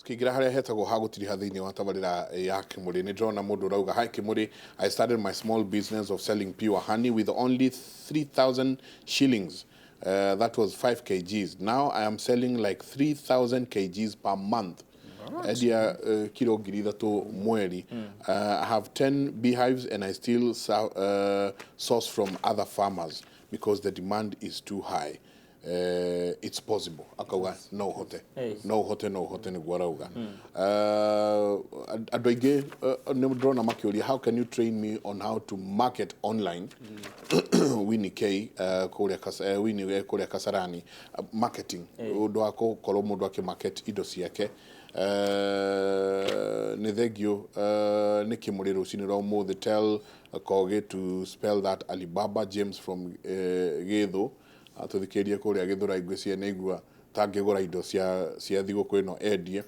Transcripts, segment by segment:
Tukĩingĩra harĩa hetagwo ha gũtiriha thĩinĩ wa tabarĩra ya Kĩmũrĩ, nĩ ndĩrona mũndũ ũrauga, "Hi Kĩmũrĩ, I started my small business of selling pure honey with only 3000 shillings. That was 5 kgs. Now I am selling like 3000 kgs per month." Endia kiro 3,000 mweri. "I have 10 beehives and I still source from other farmers because the demand is too high. It's possible." Akauga no ũhote. No ũhote, no ũhote nĩguo arauga. Andũ aingĩ nĩ ndĩrona makĩũria, "How can you train me on how to market online?" Winnie K kũrĩa Winnie kũrĩa Kasarani, marketing, ũndũ wa gũkorwo mũndũ akĩmarket indo ciake. Nĩ thengio nĩ Kĩmũrĩ rũcinĩ rwa ũmũthĩ. "Tell Kogi to spell that Alibaba." James from Gĩthũ atũthikĩrĩrie kũrĩa Gĩthũrai, ngwĩciria nĩ aigua tangĩgũra indo cia thigũkũ ĩno endie.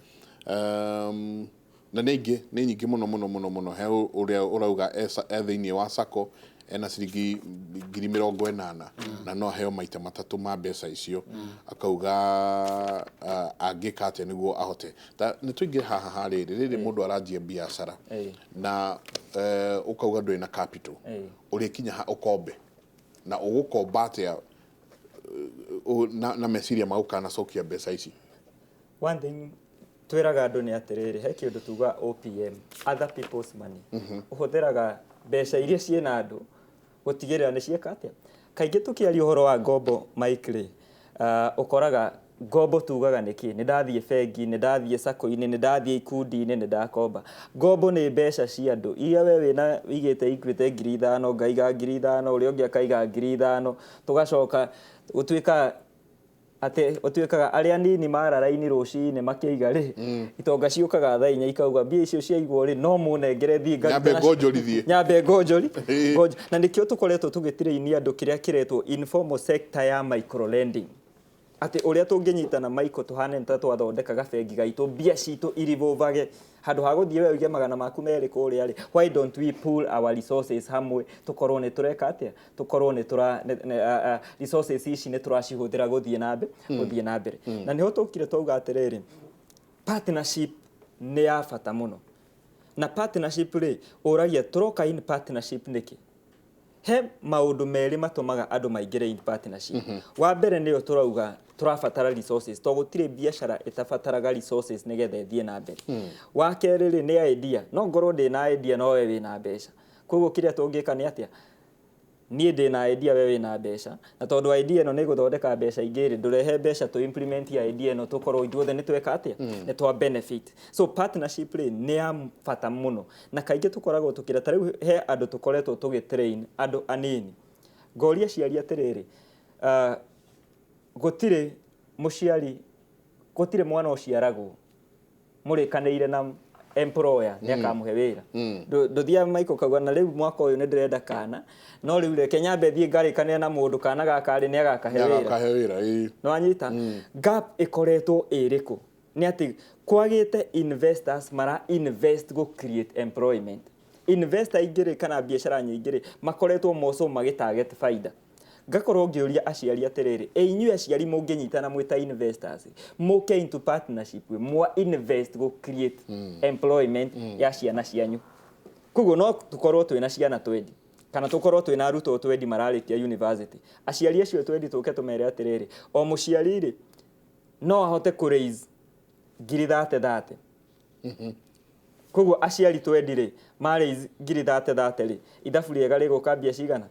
Na nĩ ingĩ, nĩ nyingĩ mũno mũno mũno mũno. He ũrĩa ũrauga e thĩinĩ wa sacco, ena ciringi 80,000 na no aheo maita matatũ ma mbeca icio. Akauga angĩka atĩa nĩguo ahote ta nĩ tũingĩre haha harĩrĩ rĩrĩ mũndũ aranjia biacara na ũkauga ndũrĩ na capital, ũrĩkinya ha ũkombe na ũgũkomba atĩa na meciria ma gũkanacokia mbeca ici? One thing twĩraga andũ nĩ atĩrĩrĩ, he kĩndũ tuga OPM, other people's money. Ũhũthĩraga mbeca iria ciĩna andũ gũtigĩrĩra nĩ ciĩka atĩa. Kaingĩ tũkĩaria ũhoro wa ngombo, Mike rĩ, ũkoraga ngombo tugaga nĩ kĩ? Nĩ ndathiĩ bengi, nĩ ndathiĩ sacco-inĩ, nĩ ndathiĩ ikundi-inĩ, nĩ ndakomba. Ngombo nĩ mbeca cia andũ iria we wĩna wĩigĩte Equity 5,000, ngaiga 5,000, ũrĩa ũngĩ akaiga 5,000, tũgacoka gũtuĩka atĩ ũtuĩkaga arĩa anini mara raini rũcinĩ makĩiga rĩ, itonga ciũkaga thaa 4 ikauga mbia icio ciaigwo rĩ, no mũnengere thiĩ ngarute Nyambe ngonjorithie. Nyambe ngonjori. Na nĩkĩo tũkoretwo tũgĩtirĩinia andũ kĩrĩa kĩretwo informal sector ya microlending, atĩ ũrĩa tũngĩnyitana Michael tũhane ta twathondeka gabengi gaitũ, mbia citũ irivũvage handũ ha gũthiĩ we ũige magana maku merĩ kũrĩa rĩ. Why don't we pool our resources hamwe, tũkorwo nĩ tũreka atĩa, tũkorwo nĩ tũra resources ici nĩ tũracihũthĩra gũthiĩ na mbere. Na nĩho tũkire twauga atĩrĩrĩ, partnership nĩ ya bata mũno. Na partnership rĩ, ũragia tũroka in partnership nĩkĩ? He maũndũ merĩ matũmaga andũ maingĩre in partnership. Wa mbere nĩyo tũrauga tũrabatara resources, to gũtirĩ biacara ĩtabataraga resources nĩgetha ĩthiĩ na mbere. Wa kerĩ rĩ, nĩ idea. No ngorwo ndĩna idea no we wĩna mbeca. Koguo kĩrĩa tũngĩka nĩ atĩa? Niĩ ndĩna idea, we wĩna mbeca, na tondũ idea ĩno nĩ ĩgũthondeka mbeca ingĩ rĩ, ndũrehe mbeca tũ implement idea ĩno, tũkorwo ithuothe nĩ tweka atĩa, nĩ twa benefit. So partnership rĩ, nĩ ya bata mũno. Na kaingĩ tũkoragwo tũkĩra, ta rĩu he andũ tũkoretwo tũgĩ train, andũ anini, ngoria aciari atĩrĩrĩ, gũtirĩ mũciari, gũtirĩ mwana ũciaragwo mũrĩkanĩire na employer nĩ akamũhe wĩra. Ndũthiaga Michael kauga na rĩu mwaka ũyũ nĩ ndĩrenda kana, no rĩu reke nyambe thiĩ ngarĩkanĩre na mũndũ kana gaka rĩ, nĩ agakahe wĩra. Nĩagakahe wĩra, ĩĩ. Nĩwanyita gap ĩkoretwo ĩrĩkũ? Nĩ atĩ kwagĩte investors mara invest go create employment. Investor aingĩ rĩ, kana biacara nyingĩ rĩ, makoretwo moco magĩ target baida. Ngakorwo ngĩũria aciari atĩrĩrĩ, ĩ inyuĩ aciari mũngĩnyitana mwĩ ta investors, mũke into partnership, mwa invest go create employment ya ciana cianyu. Koguo no tũkorwo twĩna ciana 20 kana tũkorwo twĩna arutwo 20 mararĩkia university. Aciari acio 20 tũke tũmere atĩrĩrĩ, o mũciari rĩ, no ahote kũ raise ngiri thate thate. Koguo aciari 20 rĩ, ma raise ngiri thate thate rĩ, ithabu rĩega rĩgũka mbia cigana?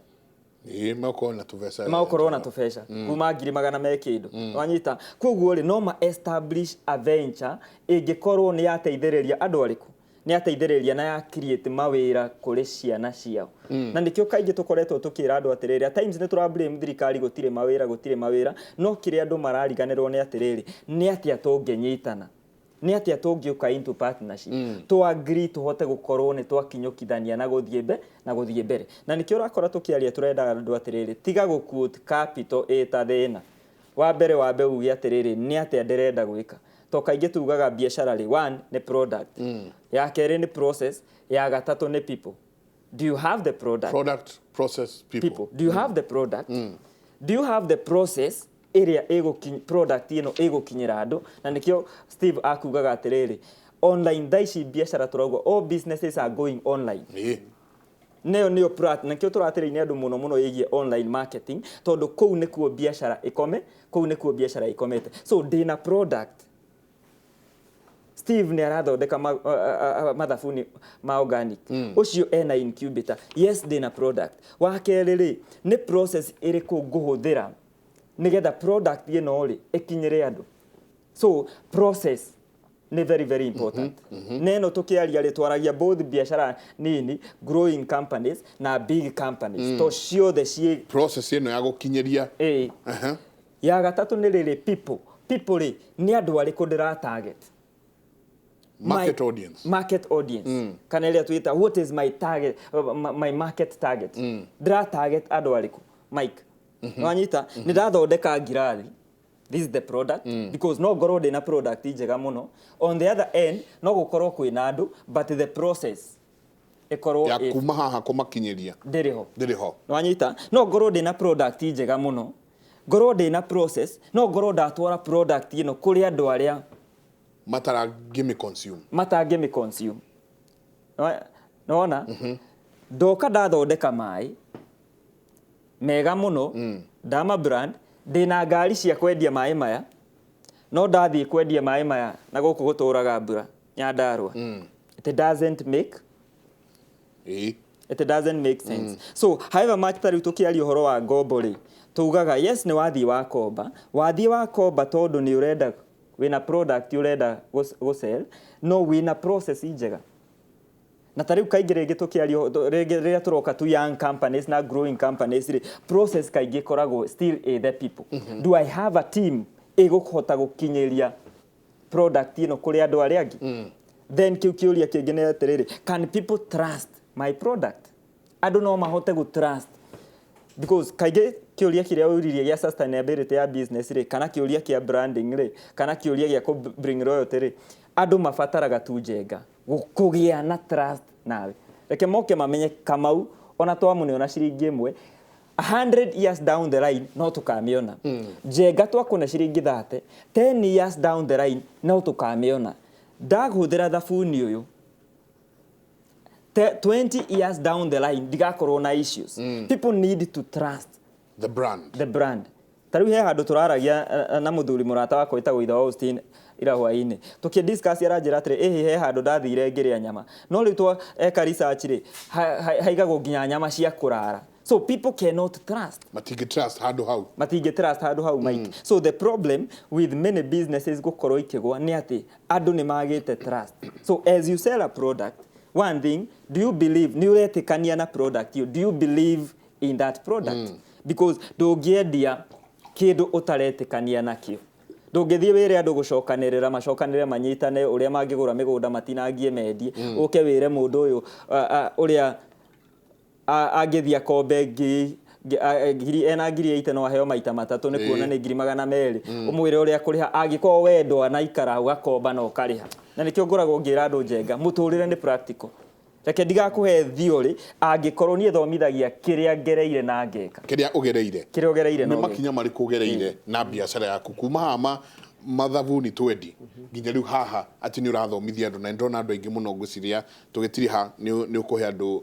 Ĩĩ, megũkorwo na tũbeca. Magũkorwo na tũbeca kuma ngiri magana me kĩndũ, wanyita? Koguo rĩ, no ma establish a venture ĩngĩkorwo nĩ yateithĩrĩria andũ arĩkũ, nĩ yateithĩrĩria na ya create mawĩra kũrĩ ciana ciao. Na nĩkĩo kaingĩ tũkoretwo tũkĩra andũ atĩrĩrĩ, at times nĩ tũra blame thirikari, gũtirĩ mawĩra, gũtirĩ mawĩra, no kĩrĩa andũ marariganĩrwo nĩ atĩrĩrĩ, nĩ atĩa tũngĩnyitana, nĩ atĩa tũngĩũka into partnership, tũ agree tũhote gũkorwo nĩ twakinyũkithania na gũthiĩ na gũthiĩ mbere. Na nĩkĩo ũrakora tũkĩaria tũrenda andũ atĩrĩrĩ, tiga gũ quote capital ĩta thĩna wa mbere. Wambe uge atĩrĩrĩ, nĩ atĩa ndĩrenda gwĩka? To kaingĩ tugaga biacara rĩ, one nĩ product, ya kerĩ nĩ process, ya gatatũ nĩ people. Do you have the product? Product, process, people. People. Do you have the product? Do you have the process? Ĩrĩa ĩgũkinya product ĩno ĩgũkinyĩra andũ, na nĩkĩo Steve akugaga atĩrĩrĩ, online thaa ici biacara tũrauga all businesses are going online. Nayo nĩyo nakĩo tũratĩrĩirie andũ mũno mũno ĩgiĩ online marketing, tondũ kũu nĩkuo biacara ĩkome, kũu nĩkuo biacara ĩkomete. So ndĩna product, Steve nĩ arathondeka mathabuni ma organic, ũcio ena incubator. Yes, ndĩna product. Wa kerĩ rĩ, nĩ process ĩrĩkũ ngũhũthĩra nĩgetha product ĩno rĩ ĩkinyĩre andũ? So process nĩ very very important. Na ĩno tũkĩaria rĩ, twaragia both biacara nini, growing companies, na big companies, to ciothe ciĩ Process ĩno ya gũkinyĩria. Ĩĩ. Ya gatatũ nĩ rĩrĩ, people. People rĩ, nĩ andũ arĩkũ ndĩra target? Market audience. Market audience, kana ĩrĩa twĩta what is my target, my market target. Ndĩra target andũ arĩkũ? Mike, wanyita, nĩ ndathondeka ngirathi, this is the product, because no ngorwo ndĩna product njega mũno, on the other end no gũkorwo kwĩna andũ, but the process ĩkorwo ya kuma haha kũmakinyĩria ndĩrĩ ho. Ndĩrĩ ho. Wanyita, no ngorwo ndĩna product njega mũno, ngorwo ndĩna process, no ngorwo ndatwara product ĩno kũrĩ andũ arĩa matarangĩmĩ consume. Matangĩmĩ consume. Nĩwona ndoka ndathondeka maĩ mega mũno, ndama brand, ndĩna ngari cia kwendia maĩ maya, no ndathiĩ kwendia maĩ maya na gũkũ gũtũraga mbura Nyandarua, it doesn't make it doesn't make sense. So however much ta rĩu tũkĩaria ũhoro wa ngombo rĩ, tugaga yes, nĩ wathiĩ wakomba, wathiĩ wakomba tondũ nĩ ũrenda, wĩna product ũrenda gũsell, no wĩna process njega. Na ta rĩu kaingĩ rĩngĩ tũkĩaria rĩngĩ rĩrĩa tũroka tu young companies na growing companies rĩ, process kaingĩ ĩkoragwo still a the people. Do I have a team ĩgũkũhota gũkinyĩria product ĩno kũrĩ andũ arĩa angĩ? Then kĩu kĩũria kĩngĩ nĩ atĩrĩrĩ, can people trust my product? Andũ no mahote gũ trust? Because kaingĩ kĩũria kĩrĩa ũririe gĩa sustainability ya business rĩ, kana kĩũria kĩa branding rĩ, kana kĩũria gĩa kũ bring loyalty rĩ, andũ mabataraga tu njenga kũgĩa na trust nawe. Reke moke mamenye Kamau ona twamũneona ciringi ĩmwe, 100 years down the line no tũkamĩona. Njenga twakũne ciringi 30, 10 years down the line no tũkamĩona. Ndahũthĩra thabuni ũyũ, 20 years down the line ndigakorwo na issues. People need to trust the brand. The brand. Ta rĩu he handũ tũraragia na mũthuri mũrata wakwa wĩtagwo Ithe wa Austin ira hwaĩ-inĩ, tũkĩ discuss, aranjĩra atĩrĩ, ĩhĩ, he handũ ndathire ngĩrĩa nyama, no rĩu twa eka research rĩ, haigagwo nginya nyama cia kũrara. So people cannot trust. Matingĩ trust handũ hau. Matingĩ trust handũ hau, Mike. So the problem with many businesses gũkorwo ikĩgwa nĩ atĩ andũ nĩ magĩte trust. So as you sell a product, one thing, do you believe, nĩ ũretĩkania na product ĩyo? Do you believe in that product? Because ndũngĩendia kĩndũ ũtaretĩkania nakĩo. Ndũngĩthiĩ wĩre andũ gũcokanĩrĩra, macokanĩrĩre, manyitane ũrĩa mangĩgũra mĩgũnda, matinangie, mendie, ũke wĩre mũndũ ũyũ ũrĩa angĩthiĩ akombe ngiri ena ngiri 80 no aheo maita matatũ, nĩ kuona nĩ 200,000, ũmwĩre ũrĩa kũrĩha angĩkorwo we ndwanaikara ũgakomba na ũkarĩha. Na nĩkĩo ngoragwo ngĩra andũ, njenga, mũtũrĩre nĩ practical. Reke ndigakũhe theory angĩkorwo niĩ thomithagia kĩrĩa ngereire na ngeka. Kĩrĩa ũgereire. Kĩrĩa ũgereire nĩ na ũgeka. Makinya marĩkũ ũgereire na biacara yaku kuma haha mathabuni twendi nginya rĩu haha atĩ nĩ ũrathomithia andũ? Na nĩndĩrona andũ aingĩ mũno, ngwĩciria tũgĩtiriha nĩ ũkũhe andũ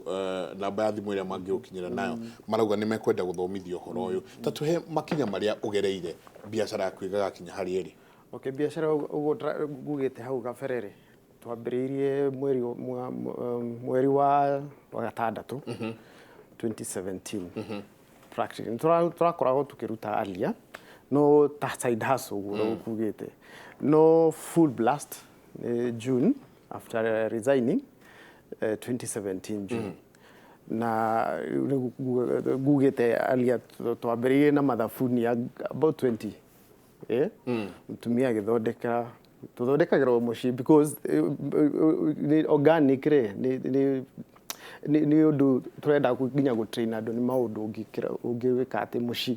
namba ya thimũ ĩrĩa mangĩgũkinyĩra nayo, marauga nĩ mekwenda gũthomithio ũhoro ũyũ. Ta tũhe makinya marĩa ũgereire biacara yaku ĩgagakinya harĩa ĩrĩ. Okay, biacara ũguo ngugĩte hau kabere rĩ, twambĩrĩirie mweri wa gatandatũ 2017 practically. Nĩ tũrakoragwo tũkĩruta earlier, no ta side hustle ũguo ũkugĩte, no full blast nĩ June after resigning, 2017 June. Na rĩu ngugĩte earlier twambĩrĩirie na mathabuni ya about 20, mũtumia agĩthondeka, tũthondekagĩrwo mũciĩ because nĩ organic rĩ, nĩ ũndũ tũrenda nginya gũtrain andũ, nĩ maũndũ ũngĩkĩra ũngĩwĩka atĩ mũciĩ,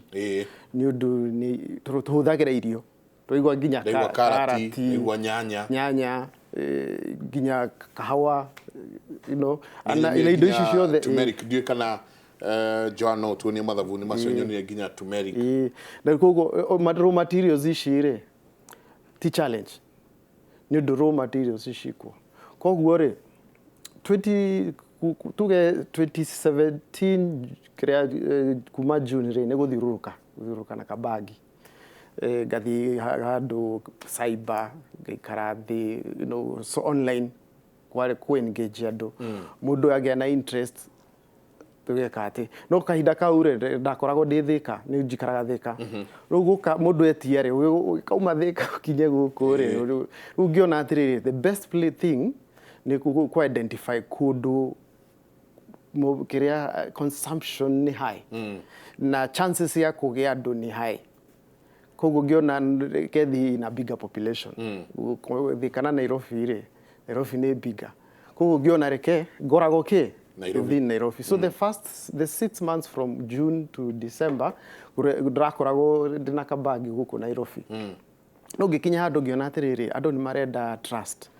nĩ ũndũ nĩ tũhũthagĩra irio tũigua nginya ndaigua karati, ndaigua nyanya. Nyanya, nginya kahawa, na indo ici ciothe. Turmeric, ndiũĩ kana Joan, no tuonie mathabuni macio nyonire nginya turmeric. Ĩĩ. Na koguo raw materials ici rĩ, ti challenge, nĩ ũndũ raw materials ici kuo. Koguo rĩ, 20 tuge 2017 kĩrĩa, kuma June rĩ, nĩ gũthiũrũrũka na kabagi, ngathiĩ handũ cyber, ngaikara thĩ, so online kwarĩ ku engage andũ. Mũndũ agĩa na interest, tũgeka atĩ no kahinda kau rĩ, ndakoragwo ndĩ Thĩka, nĩ njikaraga Thĩka. Rĩu gũka mũndũ etia rĩ, kauma Thĩka ũkinye gũkũ rĩ, rĩu ngĩona atĩrĩrĩ, the best play thing nĩ ku identify kũndũ kĩrĩa consumption nĩ high na chances ya kũgĩa andũ nĩ high. Koguo ngĩona kethi na bigger population. Thika na Nairobi rĩ, Nairobi nĩ bigger, koguo ngĩona reke ngoragwo kĩ Nairobi. Within Nairobi. So the 6 months from June to December ndĩrakoragwo ndĩna kabagi gũkũ Nairobi. No ngĩkinya handũ ngĩona atĩrĩrĩ, andũ nĩ marenda trust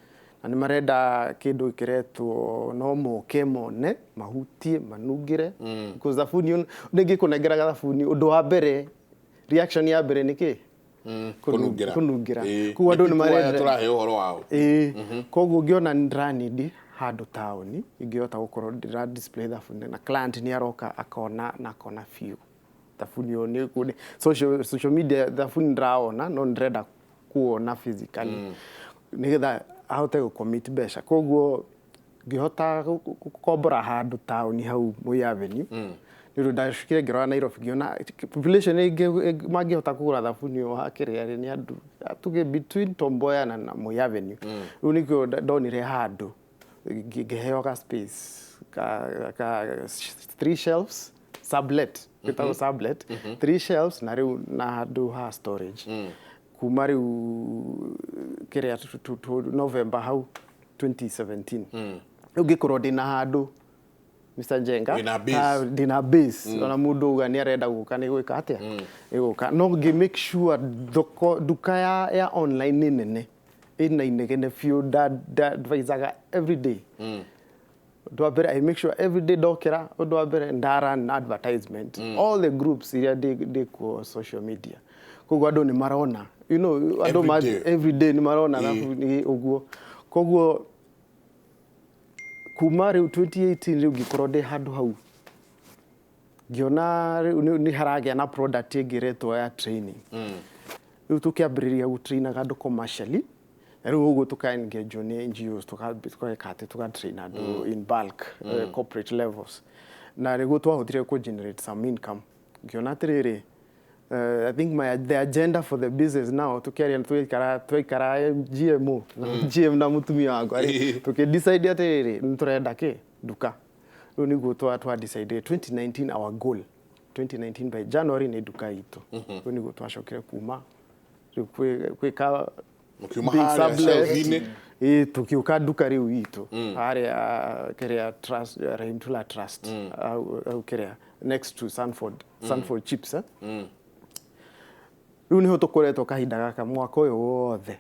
na nĩ marenda kĩndũ kĩretwo no moke mone, mahutie, manungĩre, because thabuni nĩ ngĩkũnengera thabuni, ũndũ wa mbere, reaction ya mbere nĩ kĩ? Kũnungĩra. Kũnungĩra. Ĩĩ. Koguo andũ nĩ Nĩ marenda tũrahe ũhoro wao. Ĩĩ, koguo ngĩona nĩ ndĩranindi handũ taũni ingĩhota gũkorwo ndĩra display thabuni na client nĩ aroka akona na akona biũ thabuni ĩyo nĩ social media thabuni ndĩraona, no ndĩrenda kuona physically nĩgetha ahote gũ-commit mbeca. Koguo ngĩhota gũkombora handũ taũni hau Moi Avenue, nĩ ũndũ ndacokire ngĩrora Nairobi, ngĩona population ĩngĩ mangĩhota kũgũra thabuni ũyũ wa kĩrĩa rĩ, nĩ andũ tuge between Tom Mboya na Moi Avenue. Rĩu nĩkĩo ndonire handũ ngĩheo ka space ka three shelves, sublet, gĩtagwo sublet, three shelves, na rĩu na handũ ha storage. Kuma rĩu kĩrĩa November hau 2017, rĩu ngĩkorwo ndĩna handũ, Mr. Njenga. Wĩna base. Ah, ndĩna base. Ona mũndũ auga nĩ arenda gũka, nĩ gwĩka atĩa, nĩ gũka. No ngĩ make sure thoko nduka ya online nĩ nene, ĩna inegene biũ. Nda advisaga every day. Ũndũ wa mbere, I make sure every day ndokĩra, ũndũ wa mbere ndara advertisement all the groups iria ndĩ kuo social media. Koguo andũ nĩ marona, andũ Every day. Every day nĩ marona thabu ũguo. Koguo kuma rĩu 2018, rĩu ngĩkorwo ndĩ handũ hau, ngĩona rĩu nĩ haragĩa na product ĩngĩ ĩretwo ya training. Rĩu tũkĩambĩrĩria gũtrainaga andũ commercially, na rĩu ũguo tũka engage nĩ NGOs, tũgeka atĩ tũgatrain andũ in bulk, corporate levels, na nĩguo twahotire kũ generate some income. Ngĩona atĩrĩrĩ, I think the agenda for the business now, tukiaria, twaikara GMO na GM na mutumia wakwa rĩ, tukidecide atĩrĩrĩ, nĩ tũrenda kĩ nduka. Rĩu nĩguo twa decide 2019, our goal 2019 by January nĩ nduka itũ. Rĩu nĩguo twacokire kuma rĩu gwĩka Mũkiuma big harĩa sublet. shelf-inĩ. Ĩĩ, tũkĩũka nduka rĩu itũ harĩa kĩrĩa trust, Rahimtula Trust, au kĩrĩa next to Sanford Chips, eh? Rĩu nĩho tũkoretwo kahinda gaka mwaka ũyũ wothe,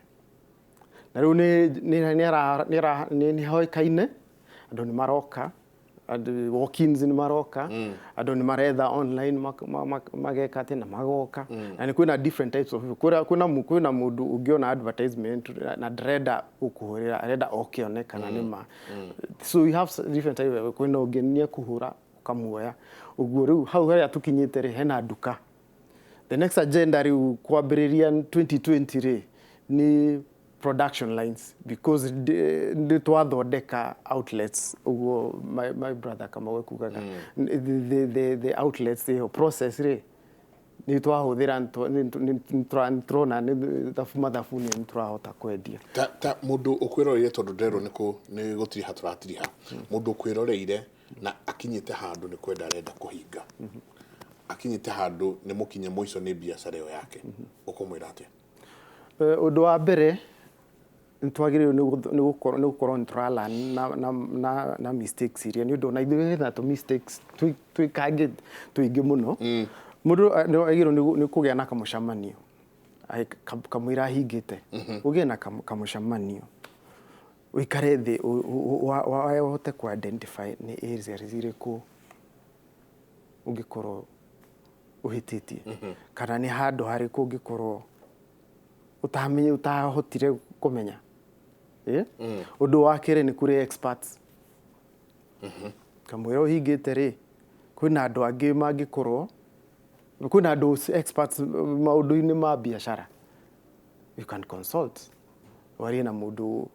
na rĩu nĩ hoĩkaine, andũ nĩ maroka, andũ walk-ins nĩ maroka, andũ nĩ maretha online, mageka atĩ na magoka. Na nĩ kwĩna different types of people. Kwĩna mũndũ ũngĩona advertisement na ndarenda gũkũhũrĩra, arenda oke one kana nĩ ma. So we have different type of, kwĩna ũngĩ nĩ ekũhũra ũkamuoya ũguo. Rĩu hau harĩa tũkinyĩte rĩ, hena nduka. The next agenda rĩu kwambĩrĩria 2020 rĩ, nĩ production lines, because nĩ twathondeka outlets ũguo my brother Kamau ekugaga. The outlets ĩyo process rĩ, nĩ twahũthĩra, nĩ tũrona nĩ mathabuni nĩ tũrahota kwendia. Ta mũndũ ũkwĩroreire, tondũ nderwo nĩ gũtiriha tũratiriha, mũndũ ũkwĩroreire na akinyĩte handũ nĩ kwenda arenda kũhinga, akinyĩte handũ nĩ mũkinye mũico nĩ biacara ĩyo yake, ũkũmwĩra atĩa? Ũndũ wa mbere, nĩ twagĩrĩirwo nĩ gũkorwo nĩ tũra learn na mistakes iria, nĩ ũndũ ona ithuĩ hena tũ mistakes twĩkangĩ tũingĩ mũno. Mũndũ nĩ agĩrĩirwo nĩ kũgĩa na kamũcemanio. Kamũira ahingĩte, ũgĩe na kamũcemanio, ũikare thĩ, ũhote ku identify nĩ areas irĩkũ ũngĩkorwo ũhĩtĩtie kana nĩ handũ harĩkũ ũngĩkorwo ũtamenye ũtahotire kũmenya. Ũndũ wa kerĩ nĩ kũrĩ experts. Kamũira ũhingĩte rĩ, kwĩna andũ angĩ mangĩkorwo, kwĩna andũ experts maũndũ-inĩ ma biacara. You can consult. Warie na mũndũ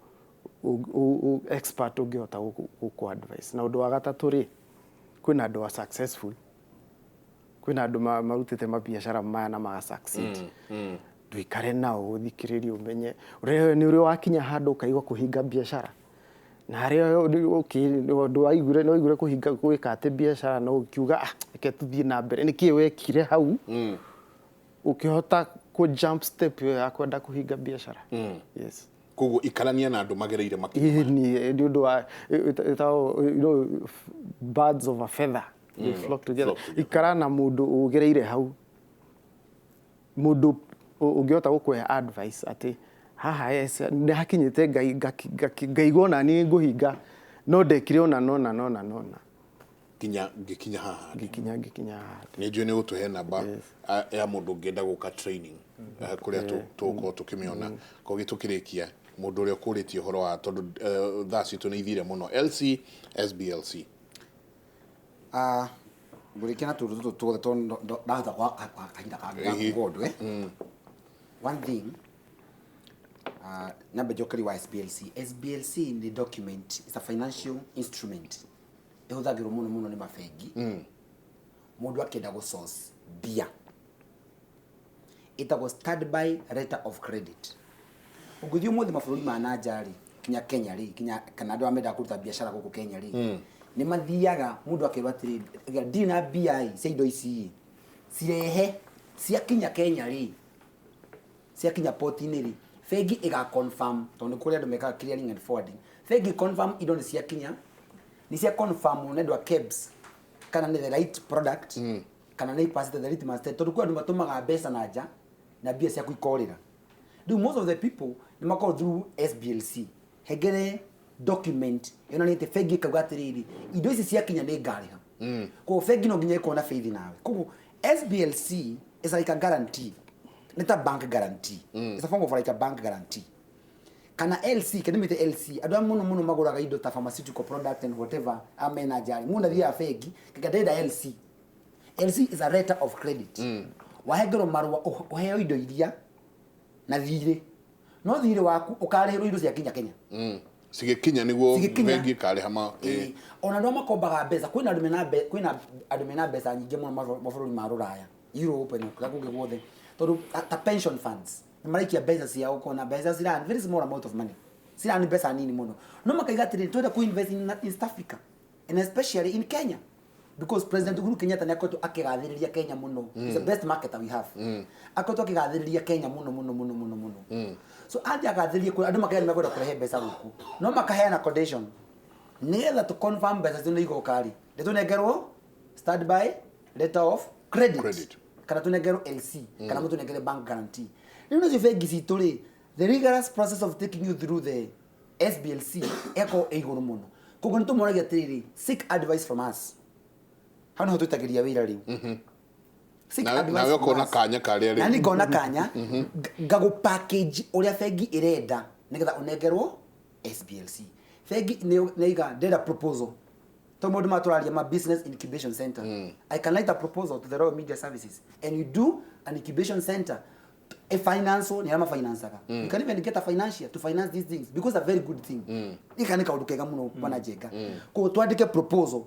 expert ũngĩhota gũkũ advice. Na ũndũ wa gatatũ rĩ, kwĩna andũ a successful. Kwĩna andũ marutĩte mabiacara maya na maga succeed. Ndũikare nao ũthikĩrĩrie ũmenye ũrĩa nĩ ũrĩ wakinya handũ ũkaigua kũhinga biacara. Na harĩa ũndũ waiguire no waiguire kũhinga gwĩka atĩ biacara no ũkiuga ah reke tũthiĩ na mbere. Nĩkĩ wekire hau ũkĩhota kũ jump step ĩyo ya kwenda kũhinga biacara. Yes. Koguo ikarania na andũ magereire makinya. Nĩ ũndũ wa ĩtagwo, you know, birds of a feather they flock together. Flock together. Ikara na mũndũ ũgereire hau, mũndũ ũngĩhota gũkũhe advice atĩ haha yes, nĩ hakinyĩte ngaigua ona niĩ ngũhinga no ndekire ona nona nona nona Nginya ngĩkinya haha. Ngĩkinya haha. Nĩ njũĩ nĩ gũtũhe namba ya mũndũ ũngĩenda gũka training kũrĩa tũgũkorwo tũkĩmĩona. Koguo tũkĩrĩkia mũndũ ũrĩa ũkũrĩtie ũhoro wa tondũ thaa citũ nĩ ithire mũno LC SBLC. Ngũrĩkia na tũndũ tũtũ tuothe tondũ ndahota kwa kahinda kangĩ ga kuga ũndũ. One thing, nyambe njokeri wa SBLC. SBLC nĩ document, it's a financial instrument ĩhũthagĩrwo mũno mũno nĩ mabengi. Mũndũ akĩenda gũ source mbia ĩtagwo standby letter of credit. Ũngĩthiĩ ũmũthĩ mabũrũri ma na nja rĩ, kinya Kenya rĩ, kinya kana andũ arĩa mendaga kũruta biacara gũkũ Kenya rĩ, nĩ mathiaga mũndũ akerwo atĩrĩrĩ, ndirĩ na mbia ĩ cia indo ici ĩ, cirehe ciakinya Kenya rĩ, ciakinya port-inĩ rĩ, bengi ĩga confirm tondũ nĩ kũrĩ andũ mekaga clearing and forwarding. Bengi confirm indo nĩ ciakinya, nĩ cia confirm nĩ andũ a KEBS kana nĩ the right product kana nĩ ipacĩte the right master, tondũ kwĩ andũ matũmaga mbeca na nja na mbia ciaku ikorĩra. Rĩu most of the people nĩ makoragwo through SBLC hengere document yonanĩtie bengi ĩkauga atĩrĩrĩ, indo ici ciakinya nĩ ngarĩha. Koguo bengi no nginya ĩkorwo na faith nawe. Koguo SBLC is like a guarantee, nĩ ta bank guarantee. It's a form of like a bank guarantee. Kana LC, kana mĩte LC, andũ arĩa mũno mũno magũraga indo ta pharmaceutical product and whatever amena njari mũndũ athiaga bengi kaka ndĩrenda LC. LC is a letter of credit. Wahengerwo marũa ũheo indo iria na thirĩ, no thirĩ waku ũkarĩhĩrwo indo ciakinya Kenya. Cigĩkinya nĩguo Cigĩkinya. bengi ĩkarĩha ma Ona andũ arĩa makombaga mbeca, kwĩna andũ mena kwĩna andũ mena mbeca nyingĩ mũno mabũrũri ma rũraya, Europe na kũrĩa kũngĩ guothe, tondũ ta pension funds nĩ maraikia mbeca ciao kona mbeca cirani very small amount of money, cirani mbeca nini mũno, no makaiga atĩrĩrĩ, twenda ku invest in East Africa and especially in Kenya because President Uhuru Kenyatta nĩ akoretwo akĩgathĩrĩria Kenya mũno. It's the best market we have. Akoretwo akĩgathĩrĩria Kenya mũno mũno mũno mũno mũno. So athiĩ agathĩrĩrie kũrĩa andũ makaiga nĩ mekwenda kũrehe mbeca gũkũ, no makaheana condition nĩgetha tũ confirm mbeca icio nĩ igoka rĩ, nĩ tũnengerwo standby letter of credit, Credit. kana tũnengerwo LC kana mũtũnengere bank guarantee. Rĩu nacio bengi citũ rĩ, the rigorous process of taking you through the SBLC ĩgakorwo ĩ igũrũ mũno. Koguo nĩ tũmoragia atĩrĩrĩ, seek advice from us. Hau nĩho twĩtagĩria wĩra rĩu. Seek advice Nawe from ũkona us. kanya karĩa rĩu. Na niĩ ngona kanya ngagũ package ũrĩa bengi ĩrenda nĩgetha ũnengerwo SBLC. Bengi nĩ iga ndĩrenda proposal. Tondũ maũndũ maya tũraria ma business incubation center. I can write a proposal to the Royal Media Services and you do an incubation center. A financial, ni ama financaga. You can even get a financier to finance these things because a very good thing. Ika nĩ kaũndũ kega mũno bwana Njenga. Koguo twandĩke proposal.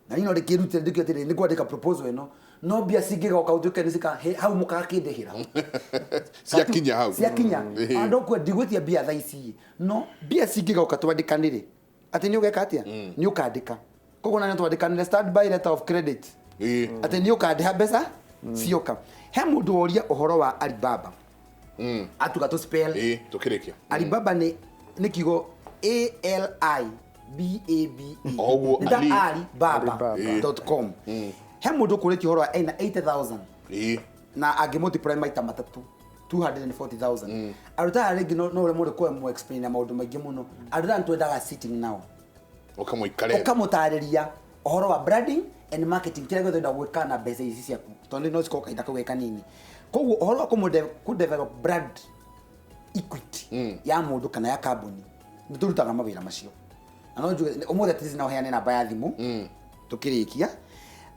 Na niĩ no ndĩkĩrutĩre ndĩkĩo atĩrĩrĩ, nĩ ngwandĩka proposal ĩno, no mbia cingĩgoka ũtuĩke nĩ cika hau mũgakĩndĩhĩra. Ciakinya hau. Ciakinya. Andũ kwe ndigwĩtia mbia thaa ici, no mbia cingĩgoka twandĩkanĩre atĩ nĩ ũgeka atĩa, nĩ ũkandĩka. Koguo na nĩ twandĩkanĩre standby letter of credit atĩ nĩ ũkandĩha mbeca cioka. He mũndũ woria ũhoro wa Alibaba. Atuga tũ spell. Tũkĩrĩkia. Alibaba nĩ kiugo A L I B A B E. Oguo Nĩ ta Ali. Alibaba Alibaba. dot com. He mũndũ ũkũrĩtie ũhoro wa ena 80,000 na angĩ multiply maita matatũ 240,000. Andũ aya rĩngĩ no ũrĩa mũndũ kwe mu explain na maũndũ maingĩ mũno. Andũ aya nĩ twendaga sitting now. Ũkamũikare. Ũkamũtarĩria Ũhoro wa branding and marketing kĩrĩa gĩothe ũrenda gwĩka na mbeca ici ciaku, tondũ no cikorwo kahinda kau ge kanini. Koguo ũhoro wa kũ develop brand equity ya mũndũ kana ya kambuni, nĩ tũrutaga mawĩra macio. Na no njuge ũmũthĩ at least no heane namba ya thimũ tũkĩrĩkia.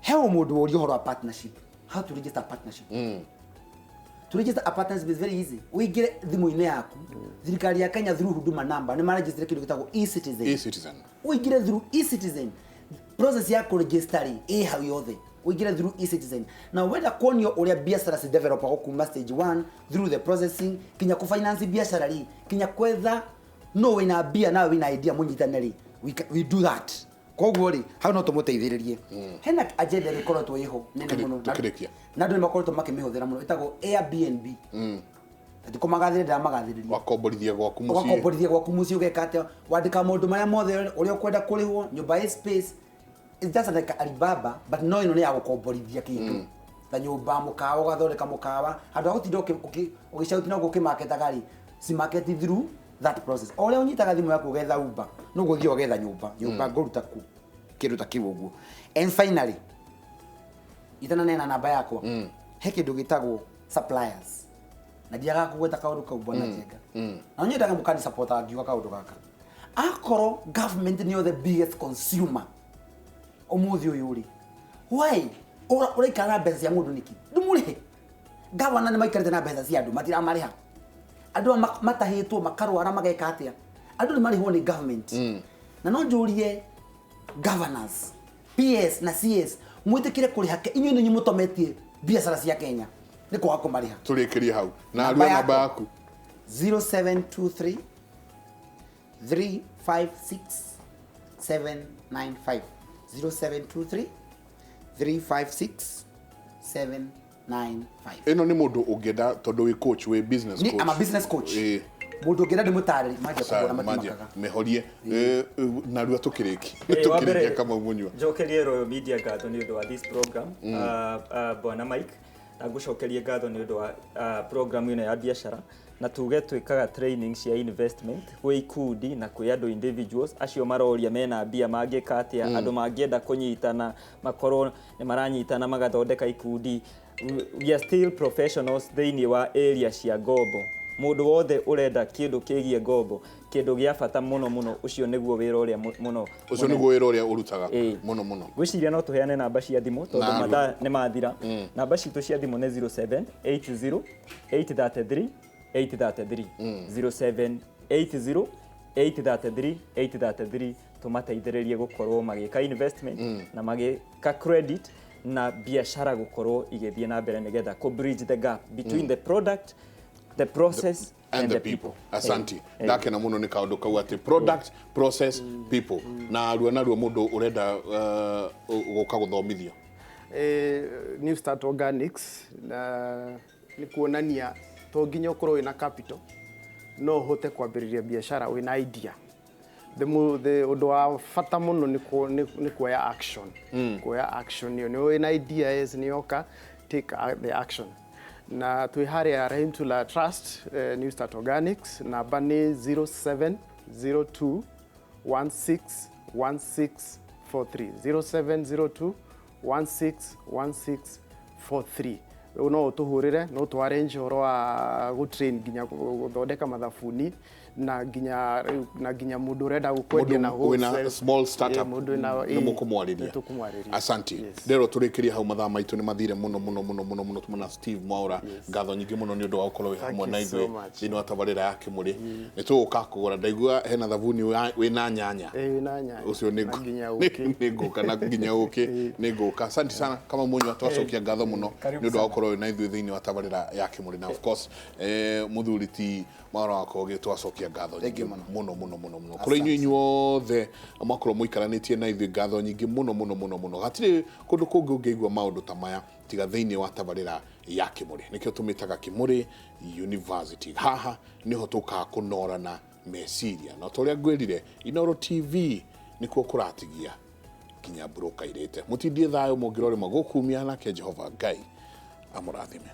He o mũndũ woria ũhoro wa partnership, how to register a partnership. To register a partnership is very easy. Ũingĩre thimũ-inĩ yaku, thirikari ya Kenya through Huduma Number nĩ maregister kĩndũ gĩtagwo e-Citizen. E-Citizen. Ũingĩre through e-Citizen, process ya kũregister rĩ ĩ hau yothe. Ũingĩre through e-Citizen na wenda kuonio ũrĩa biacara ci developagwo kuma stage 1 through the processing kinya kũfinance biacara rĩ, kinya kwetha no wĩna mbia nawe wĩna idea mũnyitane rĩ, we do that. Koguo rĩ, hau no tũmũteithĩrĩrie. Hena agenda ĩrĩa ĩkoretwo ĩho nene mũno Tũkĩrĩkia. Na andũ nĩ makoretwo makĩmĩhũthĩra mũno, ĩtagwo Airbnb. Ndikumagathĩrĩria, ndĩramagathĩrĩria. Wakomborithia gwaku mũciĩ. Ũgakomborithia gwaku mũciĩ, ũgeka atĩa, wandĩka maũndũ marĩa mothe ũrĩa ũkwenda kũrĩhwo nyũmba ĩ space. It's just like Alibaba, but no ĩno nĩ ya gũkomborithia kĩndũ ta nyũmba, mũkawa, ũgathondeka mũkawa handũ ha gũtinda ũgĩcauti na ũkĩmaketaga rĩ, ci market through that process. O ũrĩa ũnyitaga thimũ yaku ũgetha Uber, no gũthiĩ ũgetha nyũmba, nyũmba ngũruta ku kĩndũ ta kĩu ũguo. And finally, itananena namba yakwa, he kĩndũ gĩtagwo suppliers, na ndiagaga kũgweta kaũndũ kau, bwana Njenga, na nyendaga mũkani support ngiuga kaũndũ gaka. Akorwo government nĩyo the biggest consumer ũmũthĩ ũyũ rĩ, why ũraikara na mbeca cia mũndũ nĩkĩ? Ndũmũrĩhe. Gavana nĩ maikarĩte na mbeca cia andũ, matiramarĩha. Andũ aya matahĩtwo, makarwara, mageka atĩa, andũ nĩ marĩhwo nĩ government. Na no njũrie governors, PS na CS, mwĩtĩkĩre kũrĩha inyuĩ nĩ inyuĩ mũtometie biacara cia Kenya nĩ kwaga kũmarĩha. Tũrĩkĩrie hau na Namba arua namba yakwa. yaku. 0723 356 795, 0723 356 795. Ĩno nĩ mũndũ ũngĩenda, tondũ wĩ coach, wĩ business Ni coach. I'm a business coach. Mũndũ ũngĩenda ndĩmũtarĩrie manjia kũgũra manjia matimakaga. mehorie. Narua tũkĩrĩki Wa tũkĩrĩkia mbere, Kamau Mũnyua. Njokerie Royal Media ngatho nĩ ũndũ wa this program. Bwana Mike, na ngũcokerie ngatho nĩ ũndũ wa program ĩno ya biacara, na tuge twĩkaga training cia investment gwĩ ikundi na kwĩ andũ individuals acio maroria mena mbia mangĩka atĩa, andũ mangĩenda kũnyitana makorwo nĩ maranyitana magathondeka ikundi. We are still professionals thĩinĩ wa area cia ngombo. Mũndũ wothe ũrenda kĩndũ kĩgiĩ ngombo, kĩndũ gĩa bata mũno mũno, ũcio nĩguo wĩra ũrĩa mũno Ũcio mũnene. Nĩguo wĩra ũrĩa ũrutaga mũno mũno. Ngwĩciria no tũheane namba cia thimũ tondũ Narua. mathaa nĩ mathira. Namba citũ cia thimũ nĩ 0780 833 833, 0780 833 833. Tũmateithĩrĩrie gũkorwo magĩka investment na magĩka credit na biacara gũkorwo igĩthiĩ na mbere, nĩgetha kũ bridge the gap between the product, the process and the people. Asante, ndakena muno nĩ kaũndũ kau atĩ product, process, people. Na arua narua, mũndũ ũrenda gũka gũthomithio. New Start Organics na nĩ kuonania to nginya ũkorwo wĩna capital no ũhote kwambĩrĩria biacara wĩna idea. The ũndũ wa bata mũno nĩ kuoya action, kuoya action ĩyo nĩ wĩna idea, yes, nĩ yoka, take the action. Na twĩ harĩa Rahimtula Trust, New Start Organics, namba nĩ 0702 161643, 0702 161643. Rĩu no ũtũhũrĩre, no tũ arrange ũhoro wa gũtrain nginya gũthondeka mathabuni na nginya mũndũ ũrenda gũkwendia na Mũndũ wĩna wholesale. small startup. Ĩ, mũndũ wĩna nĩ mũkũmwarĩria. Nĩ tũkũmwarĩria. Asante. Yes. Ndero tũrĩkĩrie hau, mathaa maitũ nĩ mathire mũno mũno mũno mũno mũno. Tumana Steve Mwaura, ngatho nyingĩ mũno nĩ ũndũ wa gũkorwo wĩ Thank hamwe you na so ithuĩ much. thĩinĩ wa tabarĩra ya Kĩmũrĩ. Nĩ tũgũka kũgũra, ndaigua hena thabuni wĩna nyanya. Ĩ, wĩna nyanya. Ũcio nĩ Na nginya ũkĩ. Nĩ ngũka na nginya ũkĩ nĩ ngũka. Asante sana kama Mũnyua, twacokia ngatho mũno Karibu nĩ ũndũ wa gũkorwo wĩ na ithuĩ thĩinĩ wa tabarĩra ya Kĩmũrĩ. Na of course, mũthuri ti Mwaura wa Kogi, twacokia ngatho Thank you nyingĩ mũno. mũno mũno mũno mũno kũrĩ inyuĩ inyuothe mwakorwo mũikaranĩtie na ithuĩ. Ngatho nyingĩ mũno mũno mũno mũno. Hatirĩ kũndũ kũngĩ ũngĩigua maũndũ ta maya tiga thĩinĩ wa tabarĩra ya Kĩmũrĩ. Nĩkĩo tũmĩtaga Kĩmũrĩ University. Haha nĩho tũkaga kũnorana meciria, na ta ũrĩa ngwĩrire, Inoro TV nĩkuo kũratigia nginya mburoka irĩte. Mũtindie thayũ, mũngĩrorĩma gũkumia, nake Jehova Ngai amũrathime.